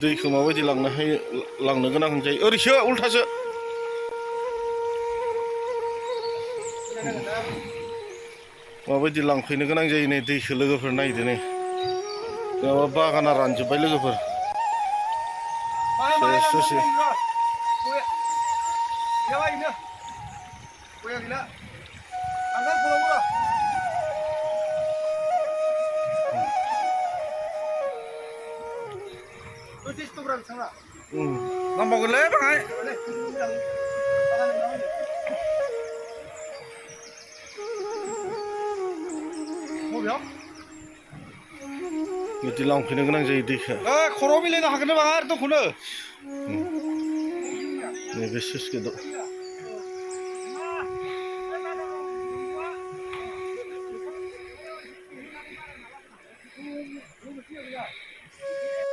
दैखौ माबायदि लांनो गोनां जायो ओरैसो उल्थासो माबायदि लांफैनो गोनां जायो नै दैखौ लोगोफोर नायदो नै नङाबा बागाना रानजोब्बाय लोगोफोर ससे नांबावगोनलै बाङाय बिदि लांफैनो गोनां जायो दैखौ खर' मिलायनो हागोन बाङा दंखौनो नैबे स्लुइस गेटआव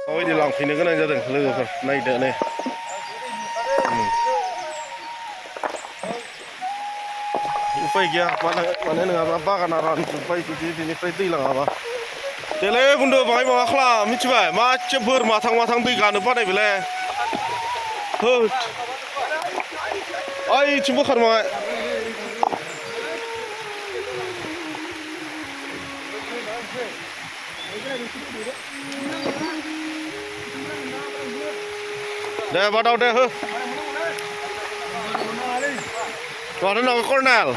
माबायदि लांफैनो गोनां जादों लोगोफोर नायदो नै उफाय गैया मानो नङाबा बागाना रानजोब्बाय जुदि बेनिफ्राय दै लाङाबा देलै बुन्दु बाहाय माबा खालाम मिथिबाय मासे बोर माथां दै गानो बानाय बेलाय होद ओइथिं बोखार माबाय दे बादाव दे हो माथो नामा कर्नेल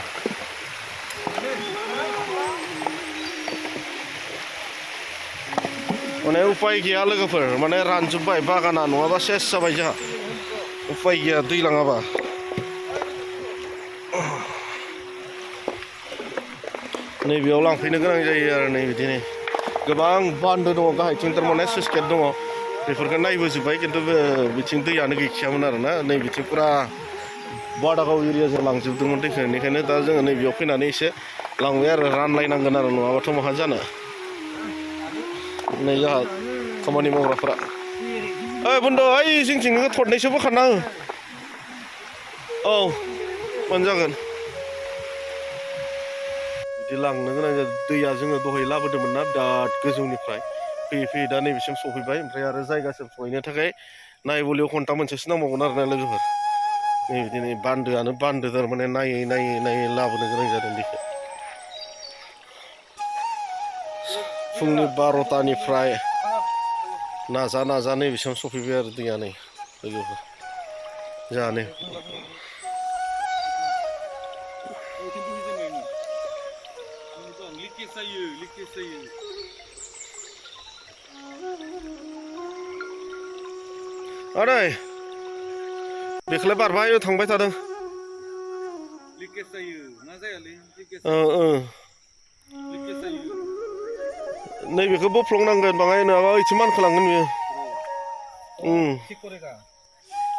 माने उपाय गैया लोगोफोर माने रानजोब्बाय बागाना नङाबा सेस जाबाय जोंहा उपाय गैया दै लाङाबा नैबेयाव लांफैनो गोनां जायो आरो नै बिदिनो गोबां बान्दो दङ गाहायथिं थारमाने स्लुइस गेट दङ बेफोरखौ नायबोजोब्बाय खिन्थु बिथिं दैयानो गैखायामोन आरोना नै बिथिं फुरा बादागाव एरियाजों लांजोबदोंमोन दैखौ बेनिखायनो दा जोङो नैबेयाव फैनानै एसे लांबाय आरो रानलायनांगोन आरो नङाबाथ' माहा जानो नै जोंहा खामानि मावग्राफोरा ओइ बुन्दु ओइ जोंथिं नोङो थरनैसो बोखारना हो औ मानो जागोन बिदि लांनो गोनां जादों दैया जोङो दहाय लाबोदोंमोन ना बिराद गोजौनिफ्राय फैयै दा नैबेसिम सफैबाय ओमफ्राय आरो जायगासिम सहैनो थाखाय नायबलियाव घन्टा मोनसेसो नांबावगोन आरोना लोगोफोर नै बिदिनो बान्दोआनो बान्दो थारमाने नायै लाबोनो गोनां जादों दैखौ फुंनि 12टानिफ्राय नाजा नैबेसिम सफैबाय आरो दैया नै लोगोफोर जानो आदै बेखौलाय बारबाय थांबाय थादों नैबेखौ बोफ्लंनांगोन बाङाय नङाबा ओइथिं मानखोलांगोन बियो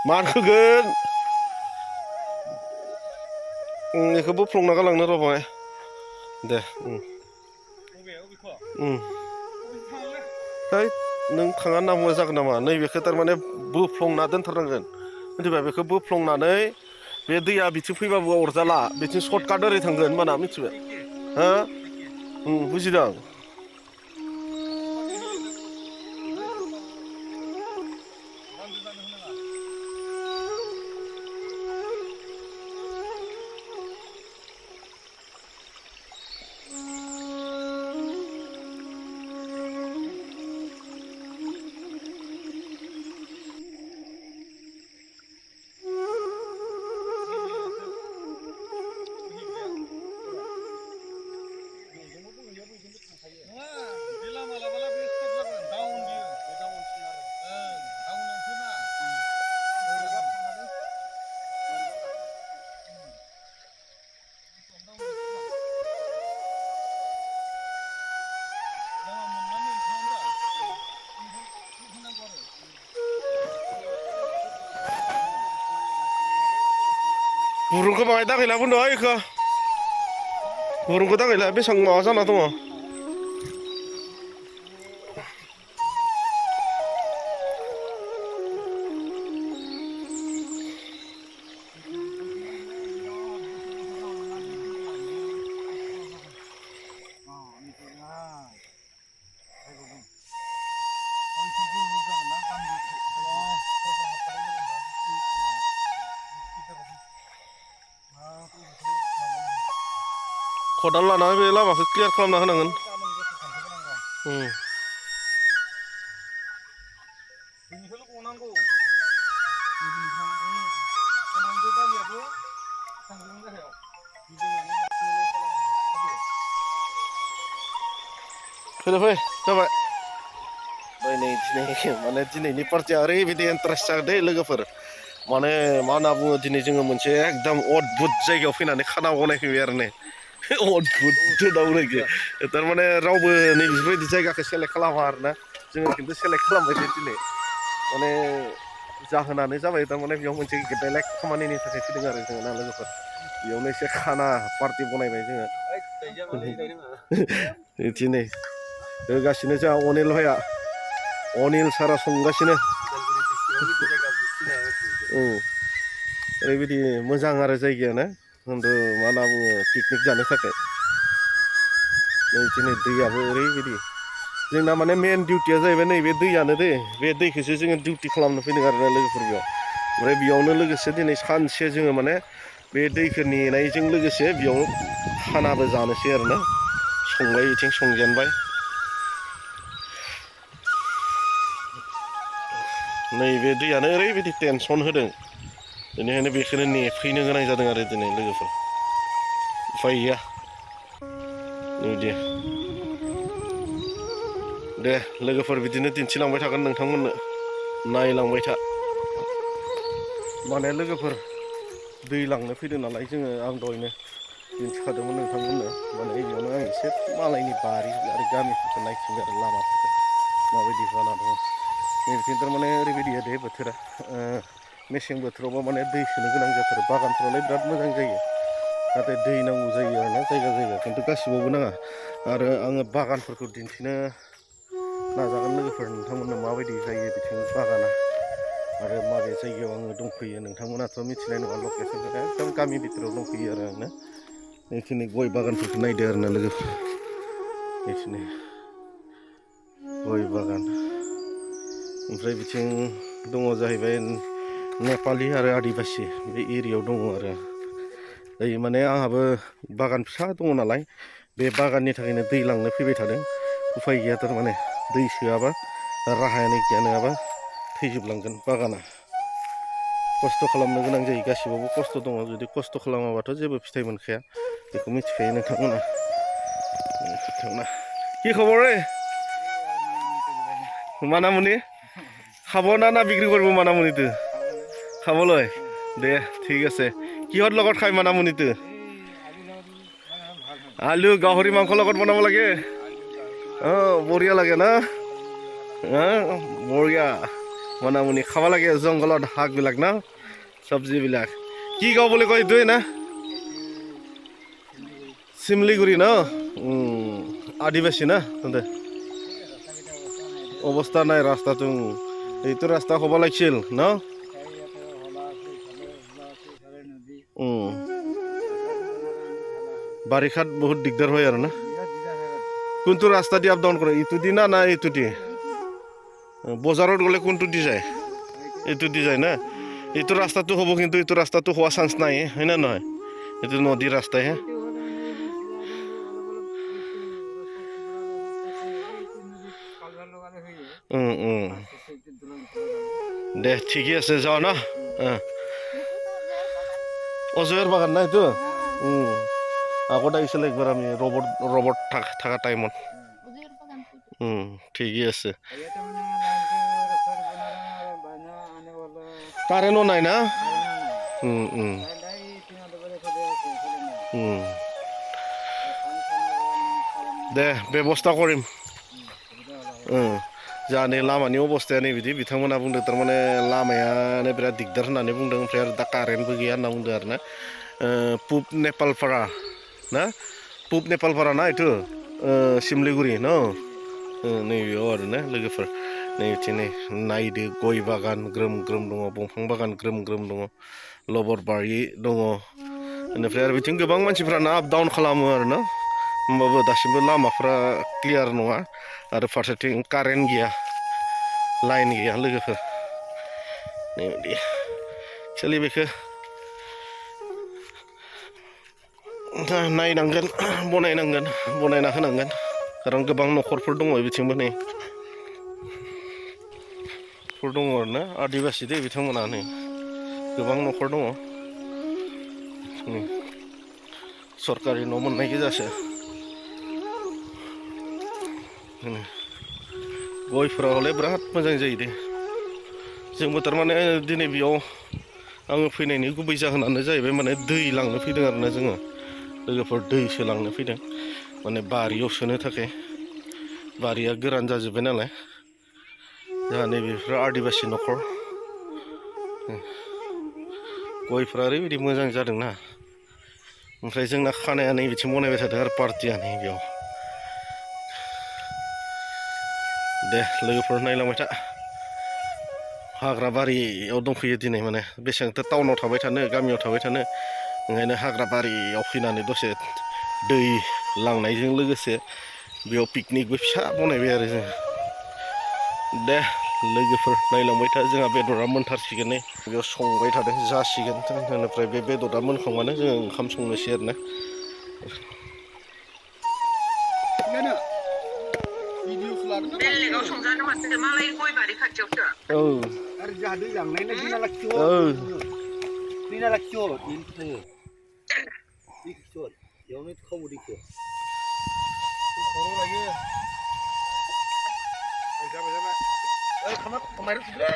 मानखोगोन बेखौ बोफ्लंना गालांनो र' बाङाय दे है नों थाङा होनना बुंबा जागोन नामा नैबेखौ थारमाने बोफ्लंना दोनथारनांगोन मिथिबाय बेखौ बोफ्लंनानै बे दैया बिथिं फैबाबो अरजाला बिथिं सर्टकाट ओरै थांगोन होनबाना मिथिबाय हो बुजिदों बुरुंखौ बाङाय दांहैला बुन्दु इखौ बुरुंखौ दांहैला बेसेबां माबा जाना दङ खदाल लानानै बे लामाखौ क्लियार खालामना होनांगोन बेनिफ्रायल' गनांगौ खमावदो दालियाबो थांगोन गाहायाव फैदो फै जाबाय ओमफ्राय नै दिनै माने दिनैनि पार्टिया ओरैबायदि इन्टारेस्ट जागोन दे लोगोफोर माने मा होनना बुङो दिनै जोङो मोनसे एकदम अद्भुत जायगायाव फैनानै खाना बनायफैबाय आरो ने अद्भुत होनना बुंनायखो थारमाने रावबो नै बेफोरबायदि जायगाखौ सेलेक्ट खालामा आरोना जोङो खिन्थु सेलेक्ट खालामबाय दे दिनै माने जाहोनानो जाबाय थारमाने बेयाव मोनसे बेलेग खामानिनि थाखाय फैदों आरो जोङो ना लोगोफोर बेयावनो एसे खाना पार्टि बनायबाय जोङो दिनै होगासिनो जोंहा अनिल भाइया अनिल सारा संगासिनो ओरैबायदि मोजां आरो जायगायानो खिन्थु मा होनना बुङो पिकनिक जानो थाखाय नै दिनै दैयाबो ओरैबायदि जोंना माने मेन डिउटिया जाहैबाय नैबे दैयानो दे बे दैखौसो जोङो डिउटि खालामनो फैदों आरोना लोगोफोर बेयाव ओमफ्राय बेयावनो लोगोसे दिनै सानसे जोङो माने बे दैखौ नेनायजों लोगोसे बेयाव खानाबो जानोसै आरोना संबाय बिथिं संजेनबाय नैबे दैयानो ओरैबायदि टेनसन होदों बेनिखायनो बेखौनो नेफैनो गोनां जादों आरो दिनै लोगोफोर उफाय गैया बिदि दे लोगोफोर बिदिनो दिन्थिलांबाय थागोन नोंथांमोननो नायलांबाय था माने लोगोफोर दै लांनो फैदों नालाय जोङो आं दहायनो दिन्थिखादोंमोन नोंथांमोननो माने बेयावनो आं एसे मालायनि बारि आरो गामिफोरखौ नायथिंबाय आरो लामाफोरखौ माबायदि जाना दङ नैबिथिं थारमाने ओरैबायदि दे बोथोरा मेसें बोथोरावबा माने दै सोनो गोनां जाथारो बागानफोरावलाय बिराद मोजां जायो नाथाय दै नांगौ जायो आरोना जायगा जायगा खिन्थु गासिबावबो नाङा आरो आङो बागानफोरखौ दिन्थिनो नाजागोन लोगोफोर नोंथांमोननो माबायदि जायो बिथिं बागाना आरो माबे जायगायाव आङो दंफैयो नोंथांमोनाथ' मिथिनाय नङा लकेसनखौ एकदम गामि भितराव दंफैयो आरो आंनो बेखिनि गय बागानफोरखौ नायदो आरोना लोगोफोर बेखिनि गय बागान ओमफ्राय बिथिं दङ जाहैबाय नेपालि आरो आदिबासि बे एरियायाव दङ आरो दायो माने आंहाबो बागान फिसा दङ नालाय बे बागाननि थाखायनो दै लांनो फैबाय थादों उफाय गैया थारमाने दै सोआबा राहायानो गैया नङाबा थैजोबलांगोन बागाना खस्थ' खालामनो गोनां जायो गासिबावबो खस्थ' दङ जुदि खस्थ' खालामाबाथ' जेबो फिथाइ मोनखाया बेखौ मिथिखायो नोंथांमोना কি খবৰ ৰে মানামুনি খাব না বিক্ৰী কৰিব মানামুনিটো খাবলৈ দে ঠিক আছে কিহৰ লগত খাই মানামুনিটো আলু গাহৰি মাংসৰ লগত বনাব লাগে অঁ বঢ়িয়া লাগে না বঢ়িয়া মানামুনি খাব লাগে জংঘলত শাকবিলাক না চব্জিবিলাক কি গাঁও বুলি কয় এইটোৱে না চিমলিগুৰি ন আদিবাসী না দে অৱস্থা নাই ৰাস্তাটো এইটো ৰাস্তা হ'ব লাগিছিল ন বাৰিষাত বহুত দিগদাৰ হয় আৰু না কোনটো ৰাস্তা দি আপ ডাউন কৰে ইটো দি না এইটো দি বজাৰত গ'লে কোনটো দি যায় এইটো দি যায় না এইটো ৰাস্তাটো হ'ব কিন্তু এইটো ৰাস্তাটো হোৱা চান্স নাই হয় না নহয় এইটো নদীৰ ৰাস্তাইহে দে ঠিকেই আছে যাওঁ ন অজয়ৰ বাগান না এইটো আগত আহিছিলে একবাৰ আমি ৰবট থকা টাইমত ঠিকেই আছে কাৰেণ্টো নাই না দে ব্যৱস্থা কৰিম जोंहानि लामानि अबस्थाया नै बिदि बिथांमोना बुंदों थारमाने लामायानो बिराद दिगदार होननानै बुंदों ओमफ्राय आरो दा कारेन्टबो गैया होनना बुंदों आरो ना पुब नेपालपारा ना पुब नेपालपारा ना इथु सिमलिगुरि न नैबेयाव आरो ना लोगोफोर नै बिथिं नै नायदो गय बागान ग्रोम ग्रोम दङ दंफां बागान ग्रोम ग्रोम दङ लबर बारि दङ बेनिफ्राय आरो बिथिं गोबां मानसिफ्रानो आप डाउन खालामो आरो ना होमबाबो दासिमबो लामाफ्रा क्लियार नङा आरो फारसेथिं कारेन्ट गैया लाइन गैया लोगोफोर नैबायदि सोलिबायखो नायनांगोन बनायनांगोन बनायना होनांगोन खारन गोबां न'खरफोर दङ बिथिंबो नै दङ आरोना आदिबासि दै बिथांमोना नै गोबां न'खर दङ सरकारि न' मोननाय गोजासो गयफोरा हले बिराद मोजां जायो दे जोंबो थारमाने दिनै बेयाव आङो फैनायनि गुबै जाहोनानो जाहैबाय माने दै लांनो फैदों आरोना जोङो लोगोफोर दैसो लांनो फैदों माने बारियाव सोनो थाखाय बारिया गोरान जाजोब्बाय नालाय जोंहा नैबेफोर आदिबासि न'खर गयफ्रा ओरैबायदि मोजां जादोंना ओमफ्राय जोंना खानाया नै बिथिं बनायबाय थादों आरो पार्टिया नै बेयाव दे लोगोफोर नायलांबाय था हाग्रा बारियाव दंफैयो दिनै माने बेसेबांथो टाउनाव थाबाय थानो गामियाव थाबाय थानो ओंखायनो हाग्रा बारियाव फैनानै दसे दै लांनायजों लोगोसे बेयाव पिकनिकबो फिसा बनायबाय आरो जों दे लोगोफोर नायलांबाय था जोंहा बेदरा मोनथारसिगोन नै बेयाव संबाय थादों जासिगोन बेनिफ्राय बे बेदरा मोनखांबानो जोङो ओंखाम संनोसै आरोना बेलेगाव संजानो माथो मालाय गय बारि खाथियावसो आरो जोंहा दै लांनायनो दैना लाखियो दैना लाखियो दैखौ बेयावनो खावो दैखौ खर' लायो जाबाय जाबाय ओइ माइरं सुदो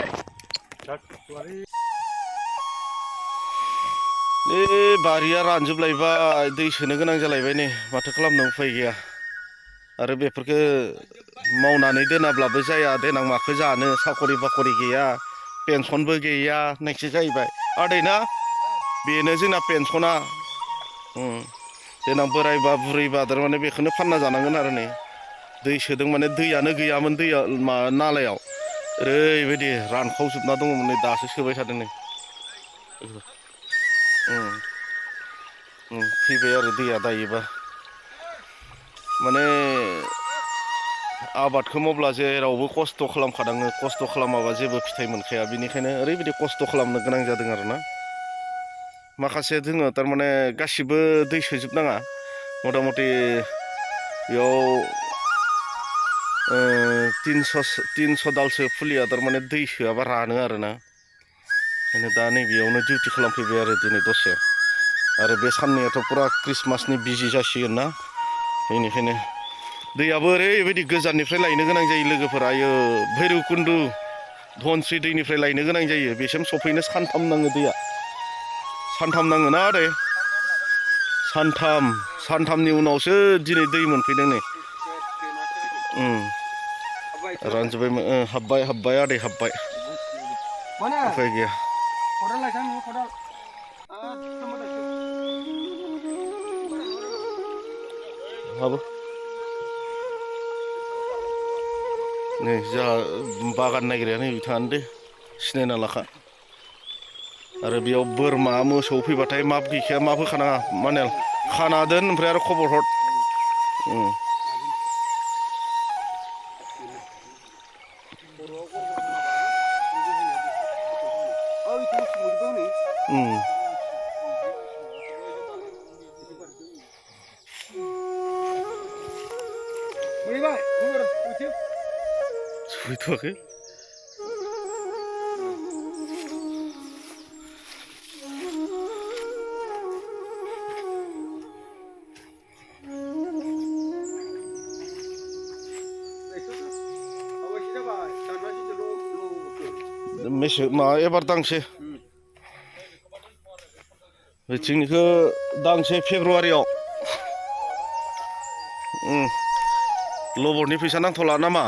बे बारिया रानजोबलायबाय दै सोनो गोनां जालायबाय नै माथो खालामनो उफाय गैया आरो बेफोरखौ मावनानै दोनाब्लाबो जाया देनां माखौ जानो साखरि बाखरि गैया पेन्सनबो गैया होननायसो जाहैबाय आदै ना बेनो जोंना पेन्सना देनां बोरायबा बुरैबा थारमाने बेखौनो फानना जानांगोन आरो नै दै सोदों माने दैयानो गैयामोन दैया नालायाव ओरैबायदि रानखावजोबना दङमोन नै दासो सोबाय थादों नै फैबाय आरो दैया दायोबा माने आबादखौ मावब्ला जेरावबो खस्थ' खालामखानाङो खस्थ' खालामाबा जेबो फिथाइ मोनखाया बेनिखायनो ओरैबायदि खस्थ' खालामनो गोनां जादों आरोना माखासे जोङो थारमाने गासिबो दै सोजोबनाङा मथा मथि बेयाव 300 दालसो फुलिया थारमाने दै सोआबा रानो आरोना ओंखायनो दा नैबेयावनो डिउटि खालामफैबाय आरो दिनै दसे आरो बे साननैयाथ' फुरा ख्रिस्टमासनि बिजि जासिगोन ना बेनिखायनो दैयाबो ओरैबायदि गोजाननिफ्राय लायनो गोनां जायो लोगोफोरा आयो भैरबकुन्द' धनस्रि दैनिफ्राय लायनो गोनां जायो बेसिम सफैनो सानथाम नाङो दैया सानथाम नाङो ना आदै सानथामनि उनावसो दिनै दै मोनफैदों नै रानजोब्बाय हाब्बाय आदै हाब्बाय उफाय गैया खदाल लायथां नोङो खदाल हाबो नै जोंहा बागान नागिरनाया नै बिथाङानो दे सिनायना लाखा आरो बेयाव बोरमा मोसौ फैबाथाय माप गैखाया माप होखानाङा माने खाना दोन ओमफ्राय आरो खबर हर सहैथ'वाखै मेसें माबा एबार दांसै बिथिंनिखौ दांसै फेब्रुवारियाव लबरनि फैसा नांथ'ला नामा